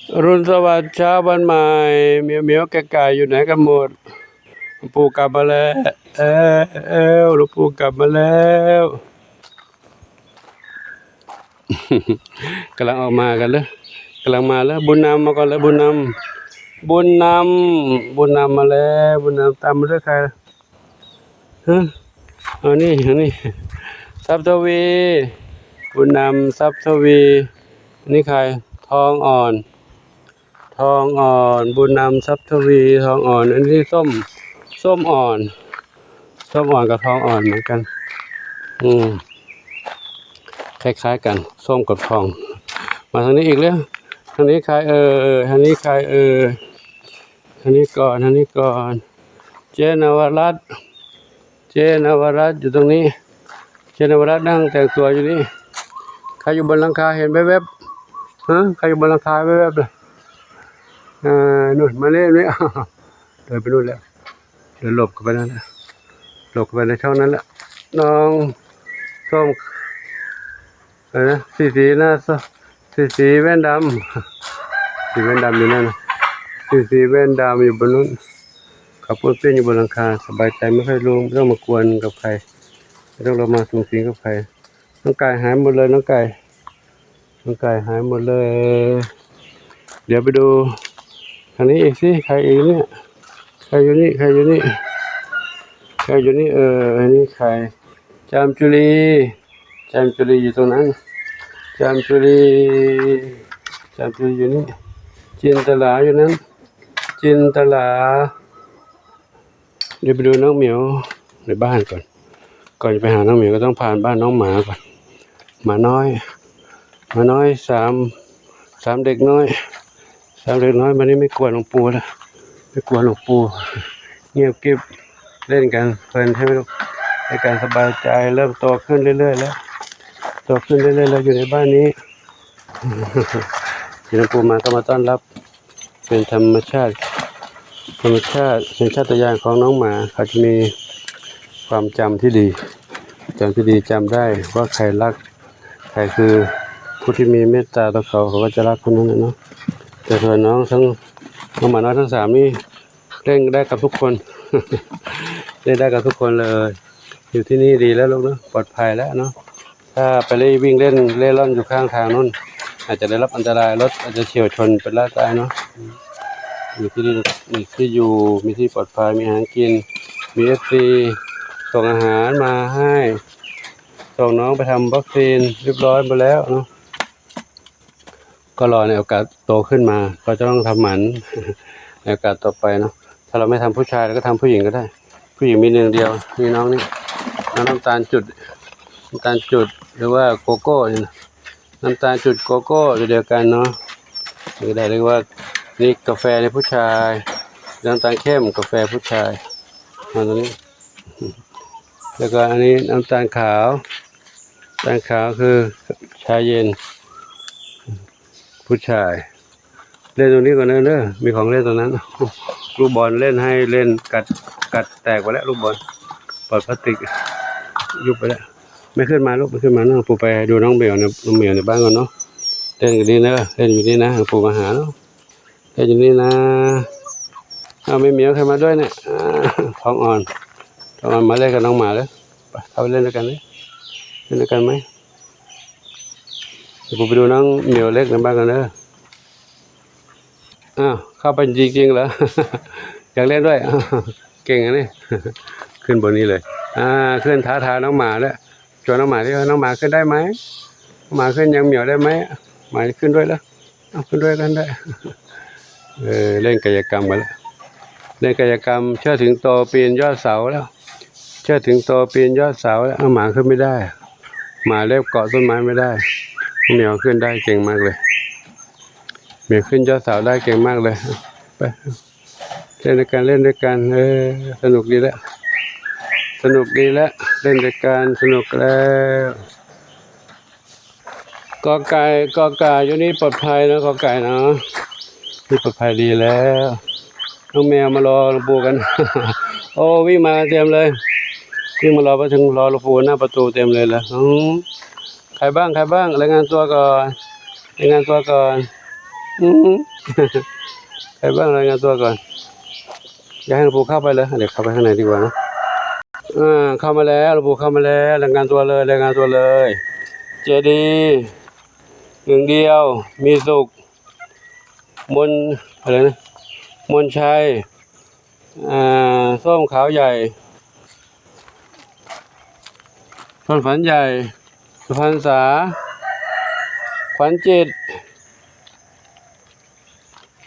อรุณสวัสดิ์เช้าวันใหม่ เหมียวๆ ไก่ๆ อยู่ไหนกันหมด หลวงปู่กลับมาแล้ว หลวงปู่กลับมาแล้ว กำลังออกมากันเลย กำลังมาแล้ว บุญนำมาก่อนเลย บุญนำ บุญนำ บุญนำมาแล้ว บุญนำตามมาด้วยใคร ฮะ อันนี้ อันนี้ ทรัพย์ทวี บุญนำ ทรัพย์ทวี อันนี้ใคร ทองอ่อน ทองอ่อน บุญนำ ทรัพย์ทวี ทองอ่อน อันนี้ส้ม ส้มอ่อน ส้มอ่อนกับทองอ่อนเหมือนกัน อืม คล้ายๆ กัน ส้มกับทอง มาทางนี้อีกแล้ว ทางนี้ใครเอ่ย ทางนี้ใครเอ่ย ทางนี้ก่อน ทางนี้ก่อน เจ๊นวรัตน์ เจ๊นวรัตน์อยู่ตรงนี้ เจ๊นวรัตน์นั่งแต่งตัวอยู่นี่ ใครอยู่บนหลังคาเห็นแวบๆ ฮะ ใครอยู่บนหลังคาแวบๆ น่ะ เอ่อ นู่น มาเล่นนี่ เดินไปนู่นแล้ว เดินหลบเข้าไปนั่นแหละ หลบเข้าไปในช่องนั้นแหละ น้องส้ม อะไรนะ สีสีหน้าส- สีสีแว่นดำ สีแว่นดำอยู่นั่นน่ะ สีสีแว่นดำอยู่บนนู้น เขาป้วนเปี้ยนอยู่บนหลังคา สบายใจ ไม่ค่อยรู้ ไม่ต้องมากวนกับใคร ไม่ต้องลงมาสุงสิงกับใคร น้องไก่หายหมดเลย น้องไก่ น้องไก่หายหมดเลย เดี๋ยวไปดูทางนี้อีกสิ ใครอีกเนี่ย ใครอยู่นี่ ใครอยู่นี่ ใครอยู่นี่ เออ อันนี้ใคร จามจุลี จามจุลีอยู่ตรงนั้น จามจุลี จามจุลีอยู่นี่ จินตลาอยู่นั้น จินตลา เดี๋ยวไปดูน้องเหมียวในบ้านก่อน ก่อนจะไปหาน้องเหมียวก็ต้องผ่านบ้านน้องหมาก่อน หมาน้อย หมาน้อยสาม สามเด็กน้อย สามเด็กน้อย วันนี้ไม่กวนหลวงปู่แล้ว ไม่กวนหลวงปู่ เงียบกริบ เล่นกันเพลินใช่ไหมลูก ในการสบายใจ เริ่มโตขึ้นเรื่อยๆ แล้ว โตขึ้นเรื่อยๆ แล้ว อยู่ในบ้านนี้ ที่หลวงปู่มาก็มาต้อนรับ เป็นธรรมชาติ ธรรมชาติ สัญชาตญาณของน้องหมา เขาจะมีความจำที่ดี จำที่ดี จำได้ว่าใครรัก ใครคือผู้ที่มีเมตตาต่อเขา เขาก็จะรักคนนั้นน่ะเนาะ แต่ส่วนน้องทั้ง น้องหมาน้อยทั้งสามนี่ เล่นได้กับทุกคน เล่นได้กับทุกคนเลย อยู่ที่นี่ดีแล้วลูกเนาะ ปลอดภัยแล้วเนาะ ถ้าไปเล่น วิ่งเล่นเร่ร่อนอยู่ข้างทางนู่น อาจจะได้รับอันตราย รถอาจจะเฉี่ยวชนเป็นรายได้เนาะ มีที่ มีที่อยู่ มีที่ปลอดภัย มีอาหารกิน มีเอฟซีส่งอาหารมาให้ ส่งน้องไปทำวัคซีนเรียบร้อยหมดแล้วเนาะ ก็รอในโอกาสโตขึ้นมา ก็จะต้องทำหมัน ในโอกาสต่อไปเนาะ ถ้าเราไม่ทำผู้ชาย เราก็ทำผู้หญิงก็ได้ ผู้หญิงมีหนึ่งเดียว มีน้องนี่ น้องน้ำตาลจุด น้ำตาลจุด หรือว่าโกโก้นี่นะ น้ำตาลจุดโกโก้ตัวเดียวกันเนาะ นี่ก็ได้ เรียกว่า นี่กาแฟในผู้ชาย น้ำตาลเข้มกาแฟผู้ชาย มาตรงนี้ แล้วก็อันนี้น้ำตาลขาว น้ำตาลขาวคือชาเย็น ผู้ชาย เล่นตรงนี้ก่อนนะเด้อ มีของเล่นตรงนั้น ลูกบอลเล่นให้เล่น กัด กัดแตกไปแล้ว ลูกบอล ปอดพลาสติก ยุบไปแล้ว ไม่ขึ้นมาลูก ไม่ขึ้นมา น้องปู่ไปดูน้องเหมียวใน น้องเหมียวในบ้านก่อนเนาะ เล่นกันนี่เด้อ เล่นอยู่นี่นะ ปู่มาหาเนาะ เล่นอยู่นี่นะ เอาแม่เหมียวใครมาด้วยเนี่ย อ่า ทองอ่อน ทองอ่อนมาเล่นกับน้องหมาเลย ไป เข้าไปเล่นด้วยกันเลย เล่นด้วยกันไหม เดี๋ยวผมไปดูน้องเหมียวเล็กในบ้านกันเด้อ อ้าว เข้าไปจริงๆเหรอ อยากเล่นด้วย อ้าว เก่งอันนี้ ขึ้นบนนี้เลย อ่า ขึ้นท้าทายน้องหมาแล้ว ชวนน้องหมาดิ น้องหมาขึ้นได้ไหม น้องหมาขึ้นยังเหมียวได้ไหม หมาขึ้นด้วยแล้ว เอาขึ้นด้วยกันได้ เออ เล่นกายกรรมกันแล้ว เล่นกายกรรม เชิดสิงโตปีนยอดเสาแล้ว เชิดสิงโตปีนยอดเสาแล้ว เอาหมาขึ้นไม่ได้ หมาเล็บเกาะต้นไม้ไม่ได้ เหมียวขึ้นได้เก่งมากเลย เหมียวขึ้นยอดเสาได้เก่งมากเลย ไป เล่นด้วยกัน เล่นด้วยกัน เออ สนุกดีแล้ว สนุกดีแล้ว เล่นด้วยกัน สนุกแล้ว กอไก่ กอไก่ อยู่นี่ปลอดภัยนะ กอไก่เนาะ นี่ปลอดภัยดีแล้ว น้องแมวมารอหลวงปู่กัน โอ้ วิ่งมาเต็มเลย วิ่งมารอ พอถึงรอหลวงปู่หน้าประตูเต็มเลยละ อืม ใครบ้าง ใครบ้าง รายงานตัวก่อน รายงานตัวก่อน ອືມ ໃຜບ້າງ ລາຍງານຕົວກ່ອນ. ຢາກໃຫ້ຫຼວງปู่ເຂົ້າໄປເລີຍ ດຽວເຂົ້າໄປຂ້າງໃນດີກວ່າເນາະ. ອ່າ ເຂົ້າມາແລ້ວ ຫຼວງປູ່ເຂົ້າມາແລ້ວ ລາຍງານຕົວເລີຍ ລາຍງານຕົວເລີຍ. ເຈດີໜຶ່ງດຽວ ມີສຸກ ມົນ ອະໄລນະ ມົນໄຊ ອ່າ ສົ້ມຂາວໃຫຍ່ ຊົນຝັນໃຫຍ່ ສຸພັນສາ ຂວັນຈິດ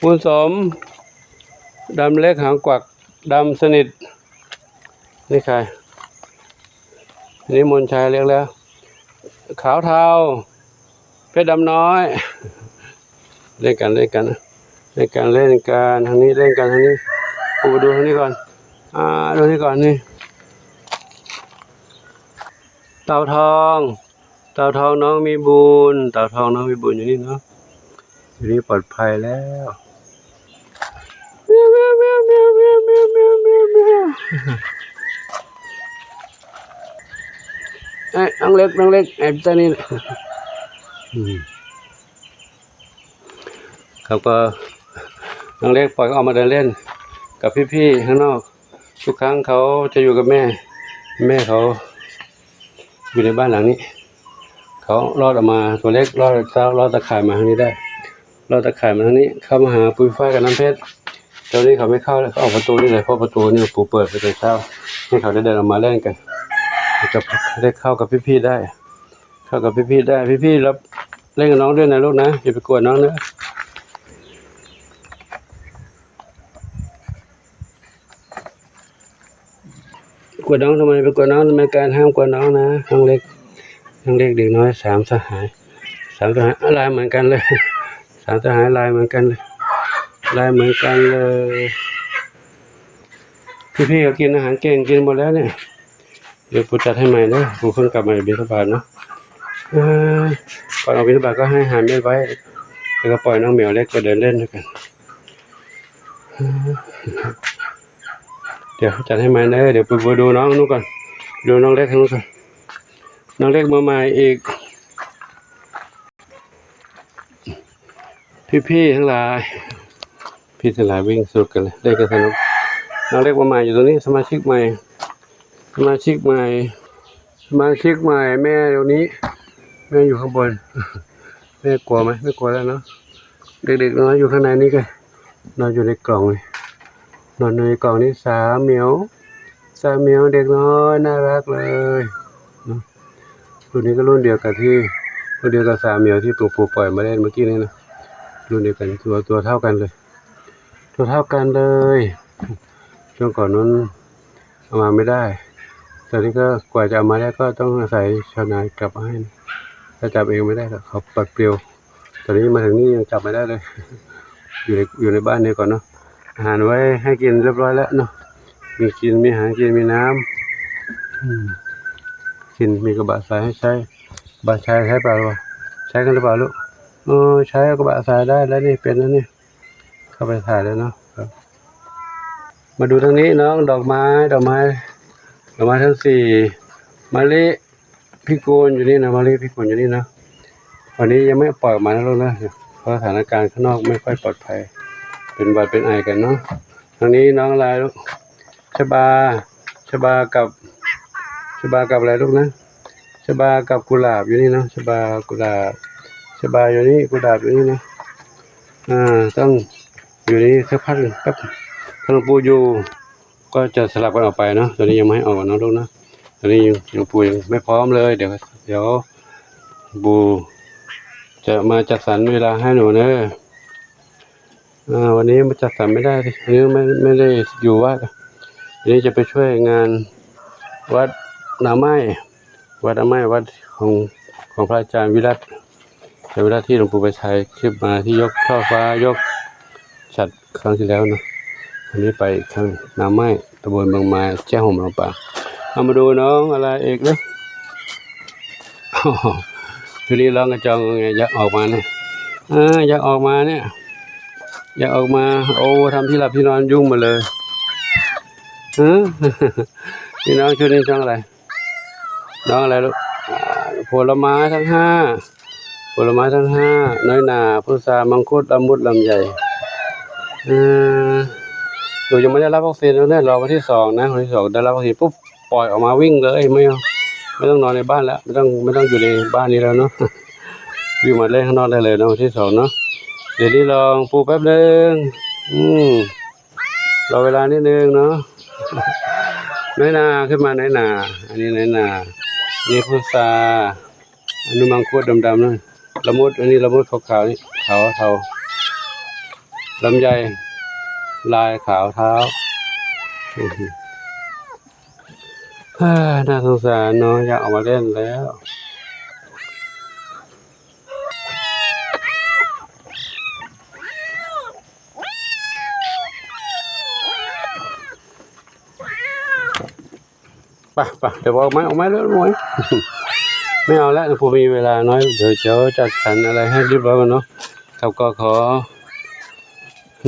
ບຸນສົມ ດຳເລັກ ຫາງກວັກ ດຳສະໜິດ. ນີ້ໃຄ? ນີ້ມົນໄຊ ເລັກແລ້ວ ຂາວເທົາ ເພັດດຳນ້ອຍ. ເລ່ນກັນ ເລ່ນກັນ ເລ່ນກັນ ເລ່ນກັນ ທາງນີ້ ເລ່ນກັນ ທາງນີ້. ປູ ມາດູທາງນີ້ກ່ອນ ອ່າ ດູນີ້ກ່ອນ ນີ້ ເຕົາທອງ ເຕົາທອງນ້ອງມີບຸນ ເຕົາທອງນ້ອງມີບຸນ ຢູ່ນີ້ເນາະ ຢູ່ນີ້ປອດໄພແລ້ວ. ເອີ ນ້ອງເລັກ ນ້ອງເລັກ ໄອ້ຕົວນີ້ ອືມ ເຂົາກໍ ນ້ອງເລັກປ່ອຍເຂົາອອກມາເດີນຫຼິ້ນກັບພີ່ໆຂ້າງນອກ. ທຸກຄັ້ງເຂົາຈະຢູ່ກັບແມ່ ແມ່ເຂົາຢູ່ໃນບ້ານຫຼັງນີ້. ເຂົາລອດອອກມາ ຕົວເລັກລອດ ລອດຕາຂ່າຍມາທາງນີ້ໄດ້ ລອດຕາຂ່າຍມາທາງນີ້ ເຂົ້າມາຫາປູ່ຟ້າກັບນ້ຳເພັດ. ຕອນນີ້ເຂົາໄມ່ເຂົ້າແລ້ວ ເຂົາອອກປະຕູນີ້ເລີຍ ເພາະປະຕູນີ້ປູເປີດໄປແຕ່ເຊົ້າ ໃຫ້ເຂົາໄດ້ເດີນອອກມາຫຼິ້ນກັນ ແລ້ວກໍໄດ້ເຂົ້າກັບພີ່ໆໄດ້ ເຂົ້າກັບພີ່ໆໄດ້. ພີ່ໆ ລັບ ຫຼິ້ນກັບນ້ອງດ້ວຍນະລູກນະ ຢ່າໄປກວນນ້ອງເດີ. ກວນນ້ອງທຳໄມ? ໄປກວນນ້ອງທຳໄມກັນ? ຫ້າມກວນນ້ອງນະ ນ້ອງເລັກ ນ້ອງເລັກເດັກນ້ອຍ ສາມສະຫາຍ ສາມສະຫາຍ ລາຍເໝືອນກັນເລີຍ ສາມສະຫາຍລາຍເໝືອນກັນເລີຍ ລາຍເໝືອນກັນເລີຍ. ພີ່ໆ ເຂົາກິນອາຫານເກັ່ງ ກິນໝົດແລ້ວນີ້. ດຽວປູຈັດໃຫ້ໃໝ່ເດີ ປູເພິ່ງກັບມາຈາກບິນທະບາດເນາະ. ເອີ ກ່ອນອອກບິນທະບາດກໍໃຫ້ອາຫານເມັດໄວ້ ແລ້ວກໍປ່ອຍນ້ອງແມວເລັກໄປເດີນຫຼິ້ນນຳກັນ. ດຽວຈັດໃຫ້ໃໝ່ເດີ ດຽວປູໄປດູນ້ອງໜູກ່ອນ ດູນ້ອງເລັກໃຫ້ໜູກ່ອນ. ນ້ອງເລັກມາໃໝ່ອີກ. ພີ່ໆທັງຫຼາຍ ພີ່ທັງຫຼາຍ ວິ່ງສະໜຸກກັນເລີຍ ເຫຼັ້ນກັນສະໜຸກ. ນ້ອງເລັກມາໃໝ່ຢູ່ຕົງນີ້ ສະມາຊິກໃໝ່ ສະມາຊິກໃໝ່ ສະມາຊິກໃໝ່. ແມ່ຢູ່ນີ້ ແມ່ຢູ່ຂ້າງບົນ. ແມ່ກົວໄໝ? ໄມ່ກົວແລ້ວເນາະ. ເດັກໆນ້ອຍຢູ່ຂ້າງໃນນີ້ກະ ນອນຢູ່ໃນກ່ອງນີ້ ນອນຢູ່ໃນກ່ອງນີ້. ສາວໝຽວ ສາວໝຽວເດັກນ້ອຍ ໜ້າລັກເລີຍເນາະ. ລຸ້ນນີ້ກໍລຸ້ນດຽວກັນທີ່ ລຸ້ນດຽວກັບສາວໝຽວທີ່ປູປູປ່ອຍມາເຫຼັ້ນເມື່ອກີ້ນີ້ນະ. ລຸ້ນດຽວກັນ ຕົວ ຕົວເທົ່າກັນເລີຍ ຕົວເທົ່າກັນເລີຍ. ຊ່ວງກ່ອນນັ້ນເອົາມາໄມ່ໄດ້ ຕອນນີ້ກໍກວ່າຈະເອົາມາໄດ້ກໍຕ້ອງອາໄສຊາວນາຈັບມາໃຫ້ນະ. ຖ້າຈັບເອງໄມ່ໄດ້ດອກ ເຂົາປັດປ່ຽວ. ຕອນນີ້ມາເຖິງນີ້ຍັງຈັບໄມ່ໄດ້ເລີຍ ຢູ່ໃນ ຢູ່ໃນບ້ານນີ້ກ່ອນເນາະ. ອາຫານໄວ້ໃຫ້ກິນຮຽບຮ້ອຍແລ້ວເນາະ ມີກິນ ມີອາຫານກິນ ມີນ້ຳ ອືມ ກິນ ມີກະບະຊາຍໃຫ້ໃຊ້. ກະບະຊາຍໃຊ້ເປົ່າຫຼືບໍ່? ໃຊ້ກັນຫຼືເປົ່າລູກ? ເອີ ໃຊ້ກະບະຊາຍໄດ້ແລ້ວນີ້ ເປັນແລ້ວນີ້. ເຂົ້າໄປຖ່າຍແລ້ວເນາະ. ມາດູທາງນີ້ນ້ອງ ດອກໄມ້ ດອກໄມ້ ດອກໄມ້ທັງສີ່ ມະລິ ພິກຸນຢູ່ນີ້ນະ ມະລິພິກຸນຢູ່ນີ້ນະ. ວັນນີ້ຍັງໄມ່ປ່ອຍອອກມານະລູກນະ ເພາະສະຖານະການຂ້າງນອກໄມ່ຄ່ອຍປອດໄພ ເປັນຫວັດເປັນໄອກັນເນາະ. ທາງນີ້ນ້ອງອາໄລລູກ? ຊະບາ ຊະບາກັບ ຊະບາກັບອາໄລລູກນະ? ຊະບາກັບກຸຫຼາບຢູ່ນີ້ເນາະ ຊະບາ ກຸຫຼາບ ຊະບາຢູ່ນີ້ ກຸຫຼາບຢູ່ນີ້ນະ. ອ່າ ຕ້ອງຢູ່ນີ້ສັກພັກໜຶ່ງ ແປັບ ຖ້າຫຼວງປູ່ຢູ່ ກໍຈະສະຫຼັບກັນອອກໄປເນາະ. ຕອນນີ້ຍັງບໍ່ໃຫ້ອອກເນາະລູກເນາະ ຕອນນີ້ຍັງ ຫຼວງປູ່ຍັງໄມ່ພ້ອມເລີຍ. ດຽວ ດຽວປູ່ຈະມາຈັດສັນເວລາໃຫ້ໜູເດີ. ອ່າ ວັນນີ້ມາຈັດສັນໄມ່ໄດ້ ວັນນີ້ໄມ່ ໄມ່ໄດ້ຢູ່ວັດ. ວັນນີ້ຈະໄປຊ່ວຍງານວັດນາໄມ້ ວັດນາໄມ້ ວັດຂອງ ຂອງພະອາຈານວິລັດ ໃນເວລາທີ່ຫຼວງປູ່ໄປຖ່າຍຄລິບມາ ທີ່ຍົກຊ່ອຟ້າ ຍົກສັດຄັ້ງທີ່ແລ້ວເນາະ. ອັນນີ້ໄປທາງນາໄມ້ ຕຳບົນເມືອງມາຍ ແຈ້ຫົມ ລຳປາງ. ເອົາມາດູນ້ອງອາໄລອີກເດີ. ໂອ້ໂຫ ຢູ່ນີ້ຮ້ອງກະຈອງແງ ຢາກອອກມານີ້ ເອີ ຢາກອອກມານີ້ ຢາກອອກມາ. ໂອ້ ທຳທີ່ຫຼັບທີ່ນອນຫຍຸ້ງໝົດເລີຍ. ຮະ ພີ່ນ້ອງ ຊຸດນີ້ຊ່ອງອາໄລ? ນ້ອງອາໄລລູກ? ອ່າ ຜົນລະໄມ້ທັງຫ້າ ຜົນລະໄມ້ທັງຫ້າ ນ້ອຍໜາ ພຸດຊາ ມັງຄຸດ ລຳມຸດ ລຳໄຍ. ເອີ ໂຕຍັງບໍ່ໄດ້ຮັບວັກຊີນເນາະ ລໍວັນທີສອງນະ ວັນທີສອງໄດ້ຮັບວັກຊີນປຸບ ປ່ອຍອອກມາວິ່ງເລີຍ ບໍ່ ບໍ່ຕ້ອງນອນໃນບ້ານແລ້ວ ບໍ່ຕ້ອງ ບໍ່ຕ້ອງຢູ່ໃນບ້ານນີ້ແລ້ວເນາະ ວິ່ງມາເລ່ນຂ້າງນອກໄດ້ເລີຍເນາະ ວັນທີສອງເນາະ. ດຽວນີ້ລອງປູແປັບໜຶ່ງ ອືມ ລໍເວລານິດໜຶ່ງເນາະ. ນ້ອຍໜາ ຂຶ້ນມາ ນ້ອຍໜາ ອັນນີ້ນ້ອຍໜາ ນີ້ພຸດຊາ ອັນນີ້ມັງຄຸດດຳໆ ນະ ລະມຸດ ອັນນີ້ລະມຸດຂາວໆ ນີ້ ຂາວເທົາ ລຳໄຍລາຍຂາວເທົາ. ເຮີ ໜ້າສົງສານເນາະ ຢາກອອກມາເລ່ນແລ້ວ. ໄປ ໄປ ດຽວອອກມາ ອອກມາເລີຍ ບໍ່ເອົາແລ້ວ ຜູ້ມີເວລາໜ້ອຍ ດຽວຈະຈັດສັນອະໄລໃຫ້ຮຽບຮ້ອຍກ່ອນເນາະ. ຄັບ ກໍຂໍ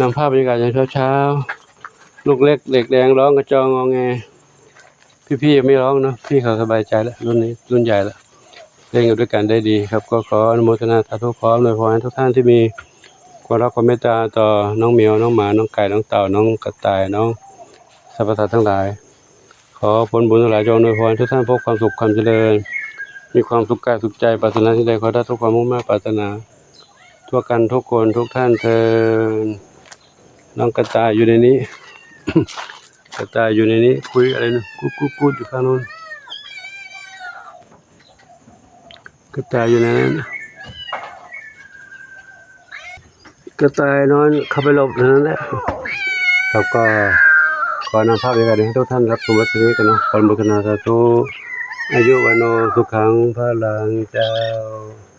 ນຳພາບບັນຍາກາດຍາມເຊົ້າໆ ລູກເລັກເດັກແດງຮ້ອງກະຈອງງອແງ ພີ່ໆຍັງມີຮ້ອງເນາະ ພີ່ເຂົາສະບາຍໃຈແລ້ວ ລຸ້ນນີ້ລຸ້ນໃຫຍ່ແລ້ວ ເຫຼັ້ນກັນດ້ວຍກັນໄດ້ດີຄັບ. ກໍຂໍອະນຸໂມທະນາສາທຸ ພ້ອມອວຍພອນໃຫ້ທຸກທ່ານທີ່ມີຄວາມຮັກຄວາມເມດຕາຕໍ່ນ້ອງໝຽວ ນ້ອງໝາ ນ້ອງໄກ່ ນ້ອງເຕົ່າ ນ້ອງກະຕ່າຍ ນ້ອງສັບພະສັດທັງຫຼາຍ. ຂໍຜົນບຸນທັງຫຼາຍຈົ່ງອຳນວຍພອນໃຫ້ທຸກທ່ານພົບຄວາມສຸກຄວາມຈະເລີນ ມີຄວາມສຸກກາຍສຸກໃຈ ປາດຖະໜາສິ່ງໃດຂໍໄດ້ສົມຄວາມມຸ່ງມາດປາດຖະໜາ ທົ່ວກັນທຸກຄົນທຸກທ່ານເທີ້ນ. ນ້ອງກະຕ່າຍຢູ່ໃນນີ້ ກະຕ່າຍຢູ່ໃນນີ້ ຄຸຍອະໄລນະ ກຸດໆໆ ຢູ່ຂ້າງໂນ້ນ ກະຕ່າຍຢູ່ໃນນັ້ນ ກະຕ່າຍນອນເຂົ້າໄປຫຼົບໃນນັ້ນແຫຼະ. ແລ້ວກໍຂໍນຳພາບບັນຍາກາດໃຫ້ທຸກທ່ານຮັບຊົມໄວ້ເທົ່ານີ້ກ່ອນເນາະ ຂໍອະນຸໂມທະນາສາທຸ ອາຍຸວັນໂນສຸຂັງພະລັງເຈົ້າ.